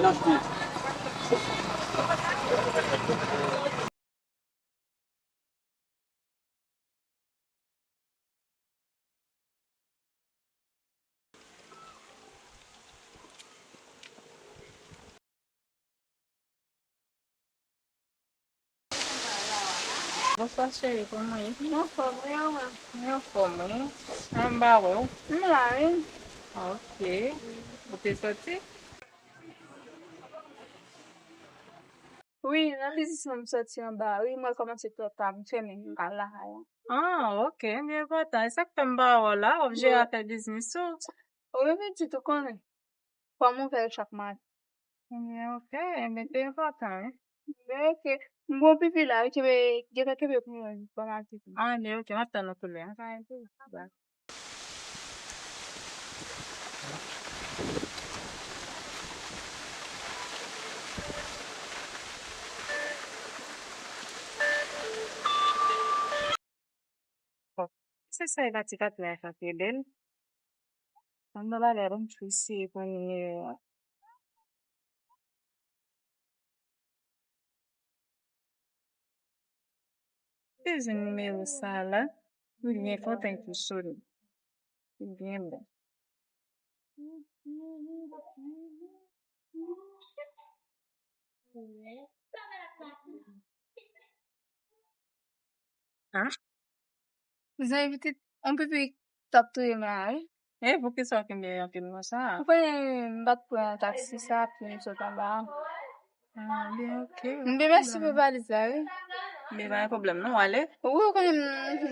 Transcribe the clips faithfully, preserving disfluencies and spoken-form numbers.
Bonswa cheri, kòman w ye? Mwen anfòm, wi, e ou menm? Mwen anfòm, wi. An m ba wè w. M la, wi. Ok. Ou te soti? Wi, nan biznis mwen m soti anba, wi, mwen kòmanse twò ta, m fèmen, m pa la a. Ah, ok, byen enpòtan. E sa k fè m pa wè w la, w ap jere afè biznis ou. Ou menm tou, ou konnen. Fò m ouvè l chak maten. Ebyen, ok, ebyen, se enpòtan, wi. Ebyen, ok. M gon pipi la, wi, kenbe, gentan kenbe pou mwen, ban m al pipi. Ah, ebyen, ok, m ap tann ou koulè a. Bye. Bon, se sa e pati kat la e frape bèl. Ann nan bagay ban m eseye pran nimewo a. Bezwen nimewo sa la. Li byen kontan pou sone. Li byen bon. Hein? Zanmi pitit, yon pipi t ap touye m la, wi. E poukisa w kenbe anpil konsa? Ou konnen m pa t pran taksi sa, pou m sot anba a. Ah, byen, ok. M byen mèsi pou valiz la, wi. Byen, pa gen pwoblèm, non, w ale? Wi, ou konnen m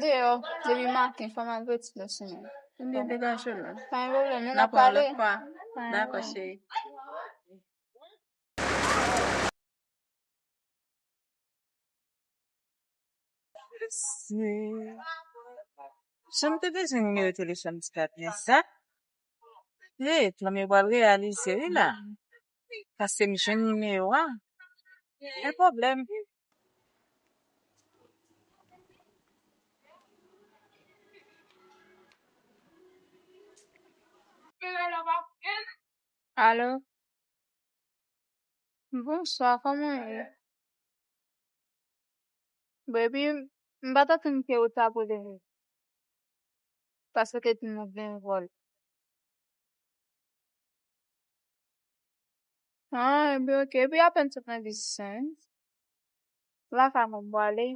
deyò depi maten, fò m al retire sou mwen. Byen, degaje w la. Pa gen pwoblèm, nou n ap pale. N ap wè yon lòt fwa. Dakò, cheri. Jan m te bezwen nimewo telefòn ti patnè sa. Hey, plan m yo pral reyalize wi la. Paske m jwenn nimewo a. Gen pwoblèm. Alo? Bonswa, kòman w ye? Baby, m pa t atann ke ou t ap rele m. Paske w te di m ou gen vòl. Ah, ebyen, ok. Epi apèn sot nan biznis lan, wi. Lakay mwen m prale.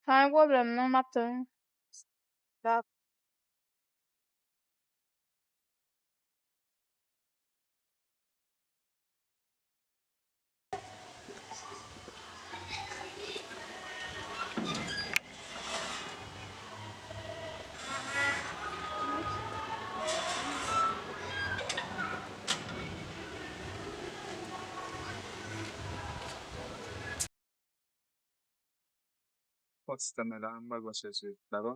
Pa gen pwoblèm, non, m ap tann ou. Dakò. Fòk sistèm nan la, m pral pran chèche, dakò?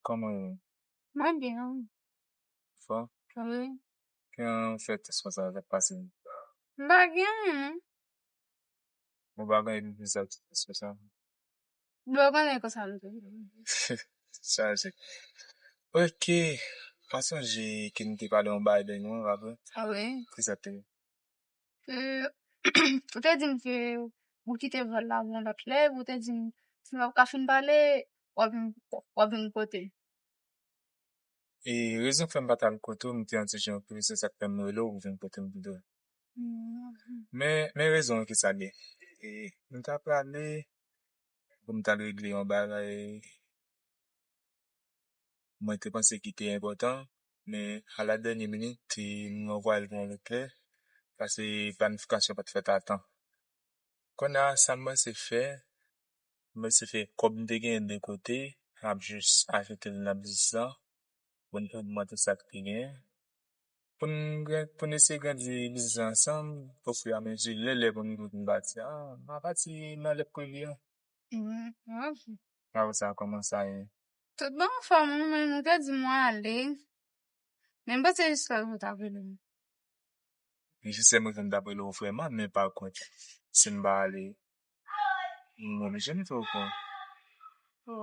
Kòman w ye? Mwen byen, wi. Fò? Wi. Kijan w fè tès konsa, sa k pase? M pa gen anyen. Ou pa gen epi sa tès konsa? Bon, ou konnen konsa m te. Chaje. Ok. Mwen sonje ke n te pale yon bagay dènye, ou raple? Ah wi. Kisa te ye? E, ou te di m ke ou kite vòl la pou yon lòt lè, ou te di m, si n pa ka fin pale, w ap vin, w ap vin kote m. E rezon k fè m pa t al kote w, m te yon ti jan okipe, se sa k fè m rele w pou vin kote m pito. Mm. Men, men rezon an ki sa l ye. E m ta prale pou m t al regle yon bagay mwen te panse ki te enpòtan, men a la dènye minit, e, m ranvwaye l pou yon lòt lè, paske planifikasyon pa t fèt a tan. Kounye a, sa m panse fè, m panse fè kòb m te genyen de kote, m ap jis ajoute l nan biznis lan, pou n ogmante sa k te genyen. Pou n gran-, pou n eseye grandi biznis la ansanm, ofri a mezi, lè, lè pou n, pou n pati. Ah, m a pati nan lè pou li an. Mm, ok. Travay sa kòman sa ye? Tout bon anfòm, wi, men nou te di mwen ale. Men m panse jiska ou t ap rele m. Jis se mwen ki t ap rele w vrèman, men pa kont, si m pa ale, m oblije mete w okouran.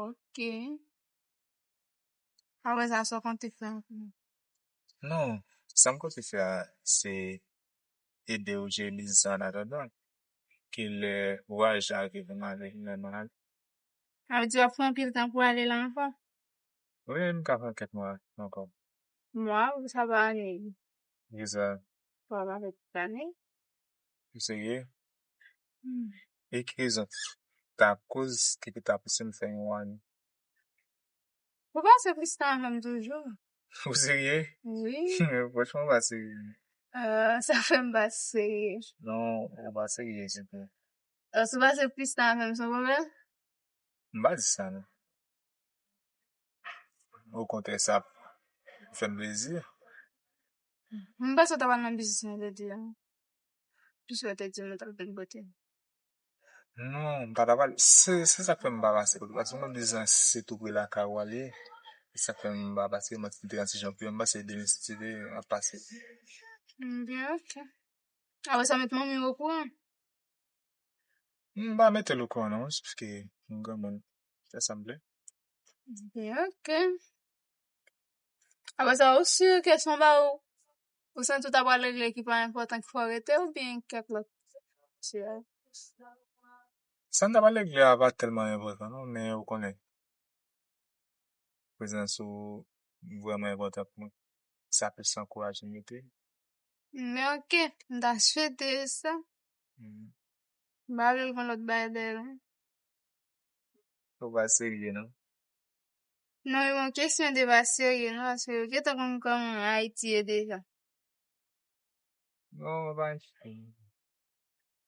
Ok. Apre sa, sa w konte fè ankò? Non, sa m konte fè a, se ede w jere biznis la an atandan ke lè vwayaj la rive pou m ale, lè m ale. Sa vle di w ap pran anpil tan pou ale la ankò? Wi, m ka pran kèk mwa ankò. Mwa ou sa pa ane? Kisa? Sa va fè tout ane? Ou serye? Hmm. E ki rezon ta koz ki ta pouse m fè yon ane? Ou pase plis tan avè m toujou. Ou serye? Wi. Franchman, ou pa serye. Euh, sa fè m pa serye. Non, ou pa serye ditou. Euh, si w pase plis tan avè m, se yon pwoblèm? M pa di sa, non. Okontrè, sa ap fè m plezi. M panse w ta pral nan biznis mwen jodi a. Plis ou te di m ou t ap vin kote m. Non, m pa ta pral. Se, se sa k fè m pa pase kote w. Paske mwen biznis se tou pre lakay ou a li ye. Se sa k fè m pa pase, mwen te gen ti jan pou m pase demen si Dye vle, m ap pase. Byen, ok. Apre sa, met manmi w okouran. M pa mete l okouran non, paske m granmoun. Fè sa m vle. Byen, ok. Apre sa, ou si ke se yon bagay ou, ou santi w ta pral regle ki pa enpòtan ki fè w rete oubyen kèk lòt bagay? Sa m ta pral regle a pa tèlman enpòtan non, men ou konnen. Prezans ou vrèman enpòtan pou mwen. Sa plis ankouraje m rete. Men ok, m ta swete sa. Mm. M pa vle l gen lòt bagay dèyè l, non. Ou pa serye, non? Non, e yon kesyon de pa serye, non, paske yo gentan konn kòman Ayiti ye deja. Non, mwen pa.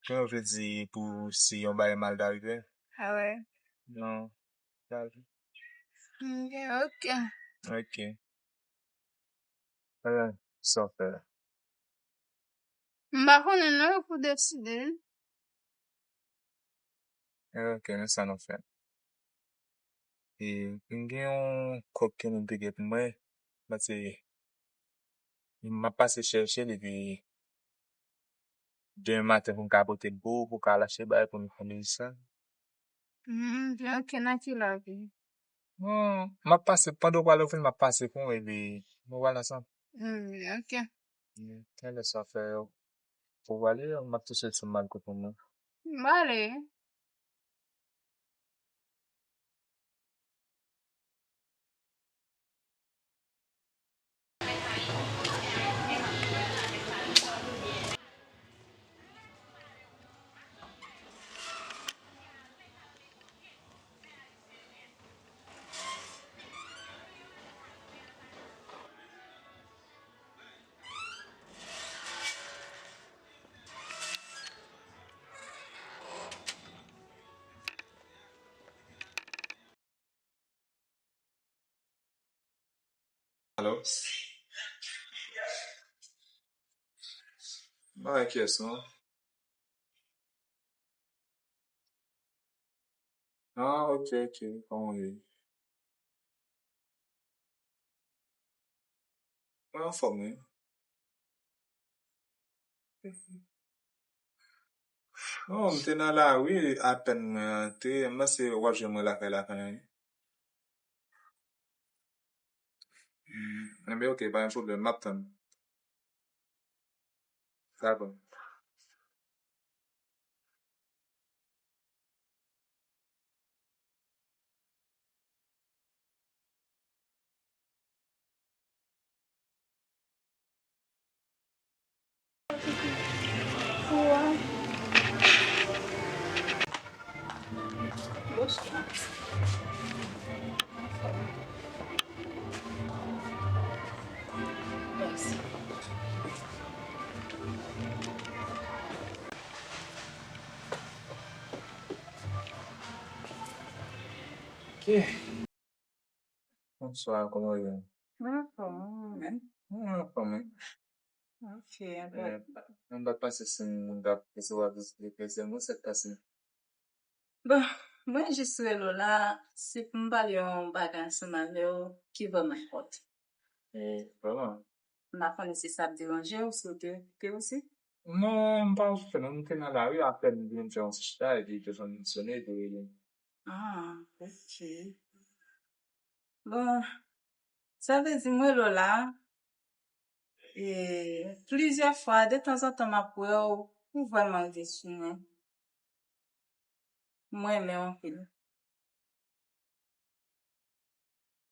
Jan yo vle di pou si yon bagay mal ta rive. Ah ouais. Non. Sa vle. Ok, ok. Ok. Alò, sa w fè la? M pa konnen non, e ou pou deside. Ok, men sa nou fè. E m gen yon kòb ke nou te gen pou mwen. Mwen se, m ap pase chèche l epi demen maten pou m ka pote l pou ou, pou w ka al achte bagay pou nou fè biznis la. Hmm, byen, ok, nan ki lè w vini? Hmm, m ap pase, pandan w prale ou vini, m ap pase pou w epi nou pral ansanm. Hmm, byen, ok. Hmm, lè sa fè, pou w prale, m ap touche sou m al kote w. M prale. Alo? Mwen enkyè non. Ah, ok, ok. Kòman w ye? Mwen anfòm, wi. Non, m te nan lari, apèn mwen antre. M panse w ap jwenn mwen lakay la kanmenm. Hmm, enben, ok, pa gen pwoblèm, m ap tann. Dakò. Ok. Bonswa, kòman w ye? Mwen anfòm, ou menm? Mwen anfòm, wi. Ok. Mwen pa t panse si moun t ap resevwa vizit leklezya mwen sèt pase. Bon, mwen jis rele w la, se pou m pale yon bagay ansanm avè w ki vrèman enpòtan. E vrèman. M pa konnen si sa ap deranje w, si w te okipe osi. Non, m pa okipe non, m te nan lari apèn m vin fè yon ti chita epi telefòn nan sone epi rele m. Ah, ok. Bon, sa vle di mwen rele w la, e plizyè fwa, de tanzantan m ap wè w, ou vrèman rive sou mwen. Mwen renmen w anpil.